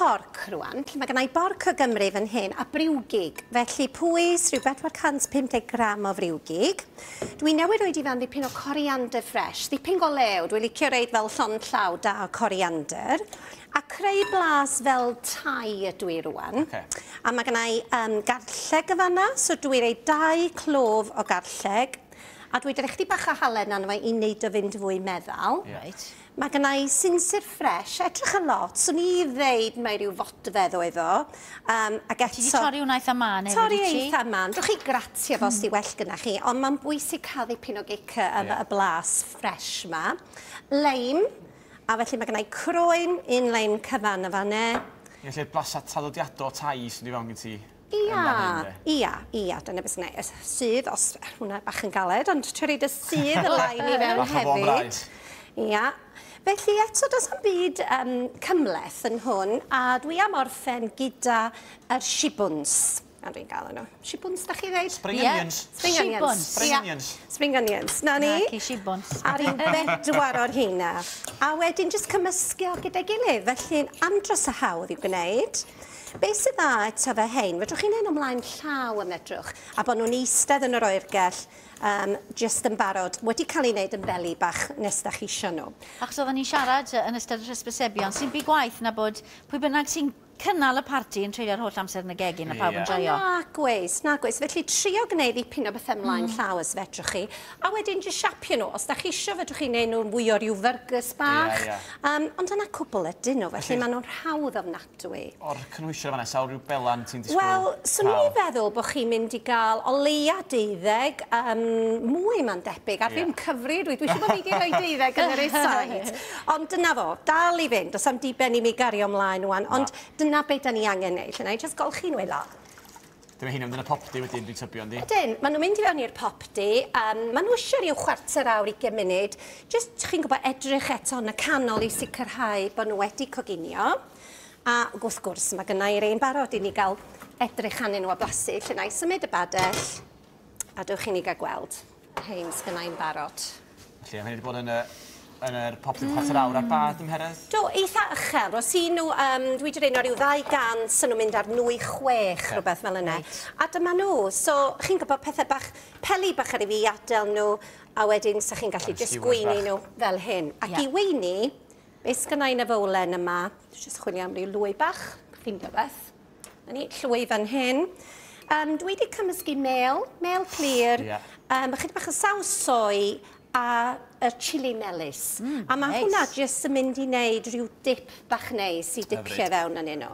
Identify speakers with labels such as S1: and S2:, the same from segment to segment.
S1: porc rwan. Felly mae gennai borc o Gymru fan hyn a briwgig. Felly pwys rhyw 450 gram o friwgig. Dwi newydd roed i fewn ddipyn o coriander fresh, ddipyn go lew. Dwi'n licio roid fel llond llaw da o coriander. A creu blas fel Thai ydw i rwan. A mae gennai garlleg y fanna, so dwi roi 2 clof o garlleg. A dwi wedi rhoi chydig bach o halen arno fe i wneud o fynd fwy meddal. Mae gennai sinsir ffres, edrych yn lot, swn i ddeud mae rhyw fodfedd oedd o. Ac
S2: Ti 'di
S1: eto
S2: torri hwnna eitha mân hefyd,
S1: Torri
S2: wyt ti?
S1: eitha mân. Rwch chi gratio fo os di well gyda chi, ond mae'n bwysig cael ddipyn o gic y blas ffres ma. Leim, a felly mae gennai croen, un leim cyfan y fanne.
S3: Ie, lle blasa traddodiadol Thai sy'n dod i fewn gen ti.
S1: Ia, ia, dyna beth sy'n neud. Sydd, os hwnna bach yn galed, ond trio roid y sydd y leim i fewn
S3: Bach o fôn
S1: hefyd.
S3: braidd.
S1: Ia. Felly eto, does am byd cymhleth yn hwn, a dwi am orffen gyda yr shibwns. A dwi'n gael nhw. Shibwns, da chi ddeud?
S3: Spring onions.
S1: Spring onions.
S2: Shibwns.
S3: Spring
S1: Ia.
S3: onions.
S1: Spring onions. Na ni.
S2: Na, ci shibwns.
S1: A ryw 4 o'r heina. A wedyn jyst cymysgu o gyda'i gilydd. Felly andros o hawdd i'w gwneud. Be sydd dda eto fe hein, fedrwch chi'n neud nhw ymlaen llaw am fedrwch, a bod nhw'n eistedd yn yr oergell, jyst yn barod, wedi cael ei wneud yn beli bach nes da chi isio nhw.
S2: Achos oedden ni'n siarad yn ystod yr hysbysebion, sy'n bu gwaith na bod pwy bynnag sy'n cynnal y parti yn treulio'r holl amser yn y gegin a pawb yn joio.
S1: Na gweis, na gweis. Felly trio gwneud ddipyn o bethau ymlaen llaw os fedrwch chi. A wedyn jyst siapio nhw. Os da chi isio fedrwch chi wneud nhw'n fwy o ryw fyrgys bach.
S3: Ie, ie.
S1: Ond yna cwbl ydyn nhw, felly maen nhw'n hawdd ofnadwy.
S3: O'r cynhwysion fan'na, sawl rhyw belan ti'n disgwyl
S1: Wel, swn i'n
S3: cael?
S1: feddwl bod chi'n mynd i gael o leia 12, mwy ma'n debyg, ar ddim cyfri, dwi siŵr bod fi wedi rhoi 12 yn yr side. Ond dyna fo, dal i fynd, does am diben i mi gario ymlaen wan, ond dyna be da ni angen neud, lle na i jyst golchi nhw i lawr.
S3: Dyma hynny, mynd yn y popty wedyn, dwi'n tybio, yndi?
S1: Ydyn, maen nhw'n mynd i fewn i'r popty, maen nhw eisiau rhyw chwarter awr, 20 munud, jyst, chi'n gwybod, edrych eto yn y canol i sicrhau bod nhw wedi coginio. A wrth gwrs, mae gynna i rei'n barod i ni gael edrych arnyn nhw a blasu, lle na i symud y badell, a dewch i ni gael gweld rhein sgynna i'n barod.
S3: Felly, mae hynny wedi bod yn yr popty chwarter awr ar ba dymheredd?
S1: Do, eitha uchel. Os i nhw, dwi wedi rhaid o ryw 200, sy'n nhw'n mynd ar nwy 6, rhywbeth fel yna. A dyma nhw. So, chi'n gwybod pethau bach, peli bach ar i fi adael nhw, a wedyn sa chi'n gallu
S3: A
S1: jyst
S3: skewers
S1: gweini
S3: bach.
S1: nhw fel hyn. Ac i weini, beth sgynna i yn y fowlen yma, dwi jyst chwilio am ryw lwy bach, ffeindio beth. Na ni, llwy fan hyn. Dwi wedi cymysgu mel, mel clir, ychydig bach o saws soy a y chili melys. A mae hwnna jyst yn mynd i wneud rhyw dip bach neis i dipio fewn yn nhw.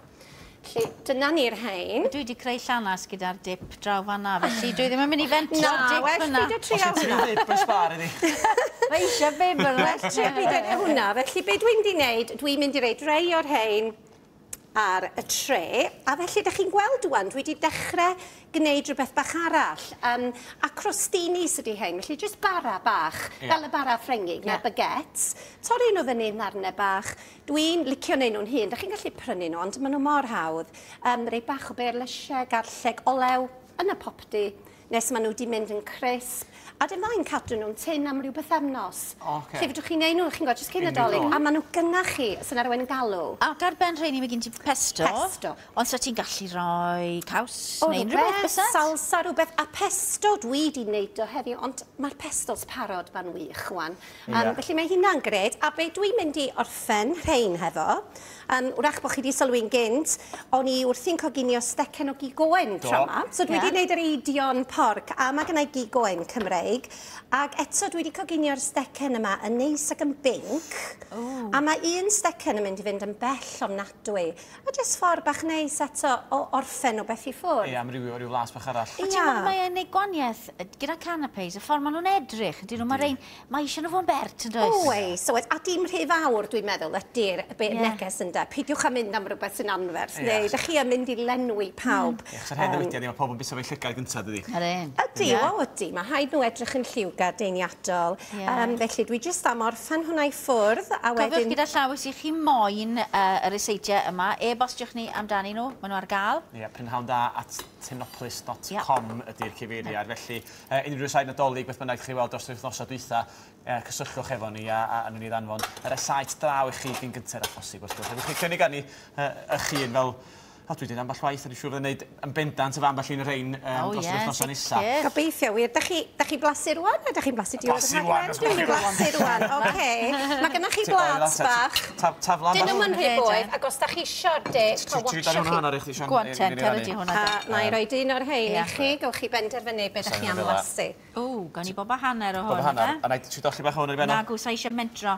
S1: Felly, dyna ni'r rhain.
S2: Dwi wedi creu llanas gyda'r dip draw fan'na, felly dwi ddim yn mynd i fentro'r
S1: Na,
S2: dip
S1: well
S2: yna.
S1: beidio trio
S3: Os ti'n
S1: hwnna.
S3: dip yn sbar iddi.
S2: Mae eisiau bib yn
S1: Well trio beidio hwnna. Felly, be dwi'n mynd i wneud, dwi'n mynd i roid rei o'r rhain ar y tre, a felly ydych chi'n gweld wan, dwi wedi dechrau gwneud rhywbeth bach arall. A crostinis ydy hein, felly jyst bara bach, fel y bara Ffrengig, neu baguettes. Torri nhw fyny yn ddarnau bach. Dwi'n licio wneud nhw'n hun, ydych chi'n gallu prynu nhw, ond maen nhw mor hawdd. Rei bach o berlysiau, garlleg, olew, yn y popty, nes maen nhw wedi mynd yn crisp. A dim dda'n cadw nhw'n tyn am ryw bythefnos. Lle fedrwch chi wneud nhw, chi'n gwybod, jyst cyn
S3: Unrhyw
S1: Nadolig,
S3: dro.
S1: a maen nhw gynna chi, os yna rhywun yn galw.
S2: Ac ar ben rheini mae gen ti pesto.
S1: Pesto.
S2: Ond sa ti'n gallu rhoi caws
S1: O,
S2: neu unrhyw beth
S1: rhywbeth,
S2: byset?
S1: salsa, rhywbeth. A pesto dwi wedi wneud o heddiw, ond mae'r pestos parod fan wych wan. Felly mae hynna'n gred. A be dwi'n mynd i orffen rhein hefo, wrach bod chi wedi sylwi'n gynt, o'n i wrthi'n coginio stecen o gig oen tro yma. So dwi wedi wneud yr eidion porc, a mae gennai gig oen Cymreig. Ac eto dwi wedi coginio'r stecen yma yn neis ac yn binc. A mae un stecen yn mynd i fynd yn bell ofnadwy. A jyst ffordd bach neis eto o orffen o beth i ffwrdd.
S3: Ie, am ryw flas bach arall.
S2: A ti'n meddwl mae e'n neud gwaniaeth gyda canapés, y ffordd maen nhw'n edrych, ydyn nhw, mae rhein, mae eisiau nhw fod yn bert, yn does?
S1: Oes, oes. A dim rhy fawr, dwi'n meddwl, ydy'r neges ynde. Peidiwch â mynd am rhywbeth sy'n anferth, neu ydych chi yn mynd i lenwi pawb.
S3: Ie, achos yr hen ddywediad, mae pawb yn byta fo'i llygad gyntaf, dydi?
S2: Ydyn. dyn.
S1: Ydy, o ydy. Mae rhaid nhw edrych yn lliwgar deniadol.
S2: Ie.
S1: Felly dwi jyst am orffen hwnna i ffwrdd a
S2: Cofiwch
S1: wedyn
S2: gyda llaw os ych chi moyn y ryseitiau yma, e-bostiwch ni amdanyn nhw, maen nhw ar gael.
S3: Ie, prynhawnda@tinopolis.com ydy'r cyfeiriad. Felly, unrhyw rysáit Nadolig, beth bynnag chi weld dros yr wythnosau dwytha, cysylltwch efo ni a wnawn ni ddanfon y rysáit draw i chi gyn gynted â phosib, wrth gwrs. Fedrwch chi cynnig arni eich hun fel, o, dwi wedi ambell waith, a dwi'n siŵr fydde'n neud yn bendant efo ambell un o'r rhain dros yr wythnosau nesa.
S2: Sicr.
S1: Gobeithio, wir. Da chi blasu rwan, neu da chi'n blasu diwedd y
S3: Blasu rŵan,
S1: rhaglen? Dwi'n mynd i blasu rwan, oce. Mae gennych chi blât bach.
S3: Taflan
S1: Dyn nhw'm yn rhy
S2: Rhedeg.
S1: boeth, ac os da chi isio'r de,
S3: Ti wedi dod hwnna hanner i chdi, Sian?
S2: Go on ten, cer ydi hwnna.
S1: A na i roed un o'r rhain i
S2: Ie.
S1: chi, gewch chi benderfynu beth ydych chi am
S3: Sa'n
S1: lasu.
S2: O, gawn ni bob a hanner o
S3: Bob
S2: hwn,
S3: hanner.
S2: ife?
S3: A na i ti dolli bach o hwn ar ei ben o?
S2: Na, gwsa eisiau mentro.